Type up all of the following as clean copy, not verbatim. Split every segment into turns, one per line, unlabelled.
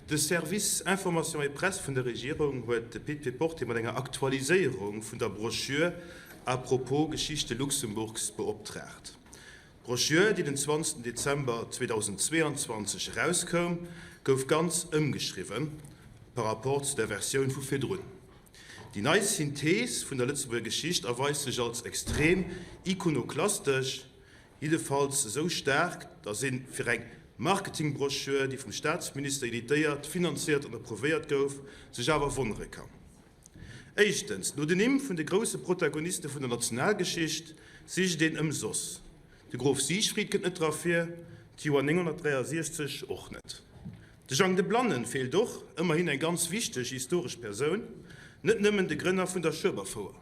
De Service Information et Presse vun der Regierung huet de Pit Péporté mat enger Aktualiséierung vun der Broschür À propos Geschichte Luxemburgs beoptraagt. D'Broschür, déi den 20 Dezember 2022 erauskoum, gouf ganz ëmgeschriwwen par rapport zu der Versioun vu virdrun. Déi nei Synthees vun der Lëtzebuerger Geschicht erweist sech als extrem ikonoklastesch, jiddefalls esou staark, datt ee fir eng Marketingbroschür, déi vum Staatsminister editéiert, finanziert an approuvéiert gouf, sech awer wonnere kann. Éischtens, no den Nimm vun de grousse Protagoniste vun der Nationalgeschicht sicht een ëmsoss. De Grof Siegfried kënnt net dra vir, d'Joer 963 och net. De Jang de Blannen feelt och, ëmmerhin eng ganz wichteg historesch Persoun, net nëmmen de Grënner vun der Schueberfouer.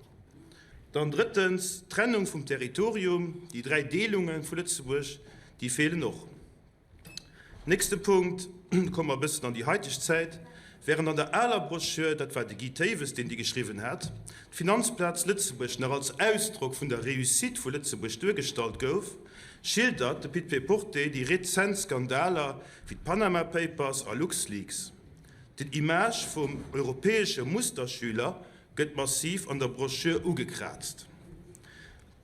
Dann drëttens, d'Trennung vum Territorium, déi 3 Deelunge vu Lëtzebuerg, déi feelen och. Nächste Punkt, komme mer e bëssen an déi haiteg Zäit, Während an der aler Broschür, dat war de Guy Thewes, deen déi geschriwwen hat, d'Finanzplaz Lëtzebuerg nach als Ausdrock vun der Réussite vu Lëtzebuerg duergestallt gouf, schildert de Pit Péporté déi rezent Skandaler wéi d'Panama Papers a LuxLeaks. Den Image vum europäesche Musterschüler gëtt massiv an der Broschür ugekraazt.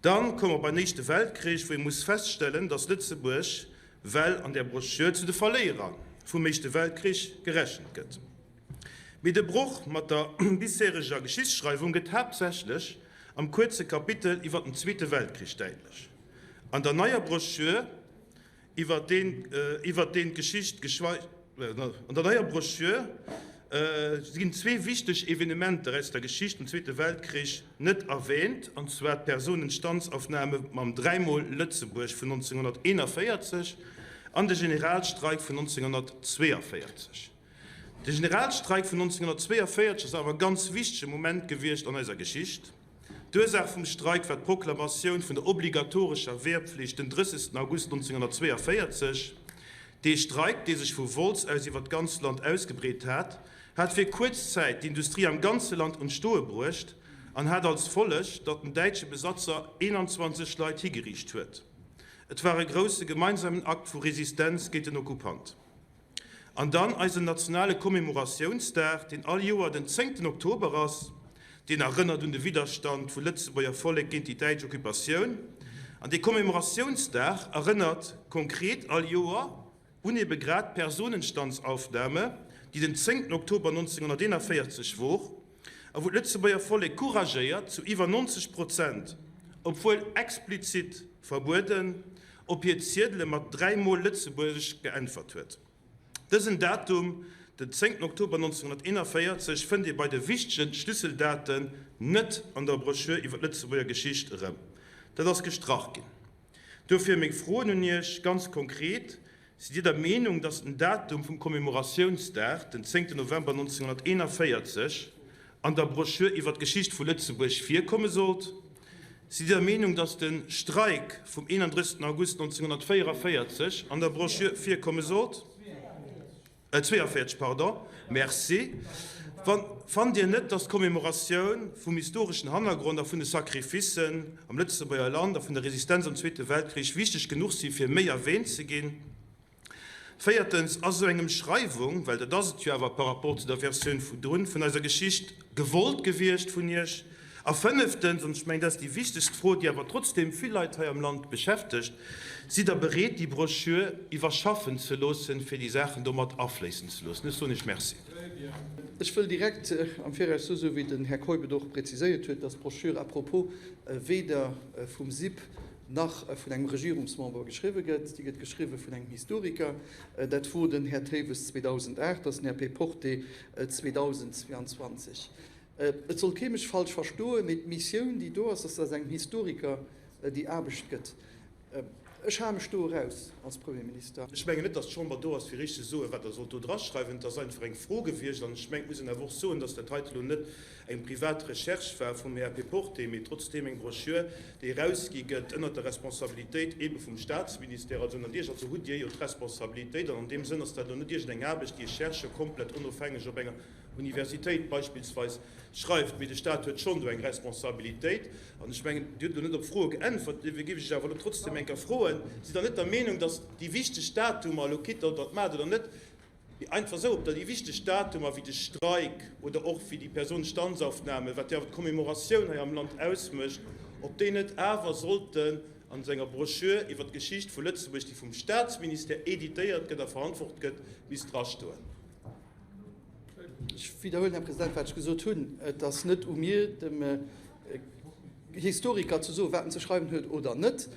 Dann komme mer beim Éischte Weltkrich, wou ee muss feststellen, datt Lëtzebuerg well an där Broschür zu de Verléierer vum Éischte Weltkrich gerechent gëtt. Mee de Broch mat der bishereger Geschichtsschreiwung gëtt haaptsächlech am kuerze Kapitel iwwer den Zweete Weltkrich däitlech. An der neier Broschür iwwer deen iwwer deen d'Geschicht geschwei An der neier Broschür ginn zwee wichteg Evenementer aus der Geschicht vum Zweete Weltkrich net erwäänt, an zwar d'Personenstandsaufnahme mam Dräimol Lëtzebuerg vun 1941 an de Generalstreik vun 1942. De Generalstreik vun 1942 ass awer e ganz wichtege Moment gewiescht an eiser Geschicht. D'Ursaach vum Streik war d'Proklamatioun vun der obligatorescher Wehrpflicht den 30. August 1942. Dee Streik, dee sech vu Wolz aus iwwer d'ganzt Land ausgebreet hat, hat fir kuerz Zäit d'Industrie am ganze Land un d'Stoe bruecht an hat als Folleg, datt den däitsche Besatzer 21 Leit higeriicht huet. Et war e grousse gemeinsamen Akt vu Resistenz géint den Okkupant. An dann eisen nationale Commemoratiounsdag, deen all Joer den zéngten Oktober ass, deen erënnert un de Widderstand vun Lëtzebuerger Vollek géint déi däitsch Occupatioun. An dee Commemoratiounsdag erënnert konkret all Joer un ebe grad d'Personenstandsaufnahme, déi den zéngten Oktober 1941 wor a wou d'Lëtzebuerger Vollek couragéiert zu iwwer 90 Prozent, obwuel explizit verbueden, op hir Ziedele mat dräimol Lëtzebuerg geäntwert huet. Dësen Datum, den 10 Oktober 1941, fënnt ee bei de wichtege Schlüsseldaten net an der Broschür iwwer d'Lëtzebuerger Geschicht erëm. Dat ass gestrach ginn. Dofir meng Froen un Iech ganz konkret, Sidd Dir der Meenung, datt den Datum vum Commemoratiounsdag, den 10 November 1941, an der Broschür iwwer d'Geschicht vu Lëtzebuerg virkomme sollt? Sidd Dir der Meenung, datt de Streik vum 31 August 1944 an der Broschür virkomme sollt? 42, pardon, merci. Fannt Dir net, datt d'Commémoratioun vum historeschen Hannergrond a vun de Sacrificen am Lëtzebuerger Land a vun der Resistenz am Zweete Weltkrich wichteg genuch si fir méi erwähnt ze ginn? Véiertens, ass esou eng Emschreiwung, well dat ass et jo awer par rapport zu der Versioun vudrun, vun eiser Geschicht gewollt gewiescht vun Iech? A fënneftens, an ech mengen, dat ass déi wichtegst Fro, déi awer trotzdeem vill Leit hei am Land beschäftegt, Sidd Der bereet, déi Broschür iwwerschaffen ze loossen, fir déi Saachen do mat afléissen ze loossen? Ech soen Iech Merci.
Ech wëll direkt am Viraus soen, esou wéi den Här Keup et och präziséiert huet, dass d'Broschür à propos weder vum SIP nach vun engem Regierungsmember geschriwwe gëtt. Déi gëtt geschriwwe vun engem Historiker. Dat wor den Här Theves 2008, dat ass den Här Péporté 2022. Et soll kee mech falsch verstoen, mee d'Missioun, déi do ass, ass, dass engem Historiker déi Aarbecht gëtt. Ech hale mech do eraus als Premierminister.
Ech mengen net, dass d'Chamber do ass, fir Iech ze soen, wat Der sollt do draschreiwen. Et ass einfach eng Fro gewiescht. An ech mengen, et muss een awer och soen, dass dat heite elo net eng privat Recherche war vum Här Péporté, mee trotzdeem eng Broschür, déi erausgi gëtt ënnert der Responsabilitéit eebe vum Statsministère, also ënnert Iech. Also hutt Dir jo d'Responsabilitéit. An an deem Sënn ass dat elo net iergendeng Aarbecht, déi e Chercheur komplett onofhängeg op enger Universitéit beispillsweis schreift, mee de Stat huet schonn do eng Responsabilitéit. An ech mengen, Dir hutt elo net op d'Froe geäntwert, duerfir géif ech Iech awer elo trotzdem eng Kéier froen, Sidd Der net der Meenung, datt déi wichteg Datumer, elo quitte ob Der et maacht oder net. Mee einfach esou, ob da déi wichteg Datumer wéi de Streik oder och wéi déi Personenstandsaufnahme, wat jo awer d'Commémoratioun hei am Land ausmécht, ob déi net awer sollten an esou enger Broschür iwwer d'Geschicht vu Lëtzebuerg, déi vum Statsministère éditéiert gëtt a verantwort gëtt, misst drastoen.
Ech widderhuelen, Här President, wat ech gesot hunn. Et ass net u mir, dem Historiker ze soen, wat en ze schreiwen huet oder net.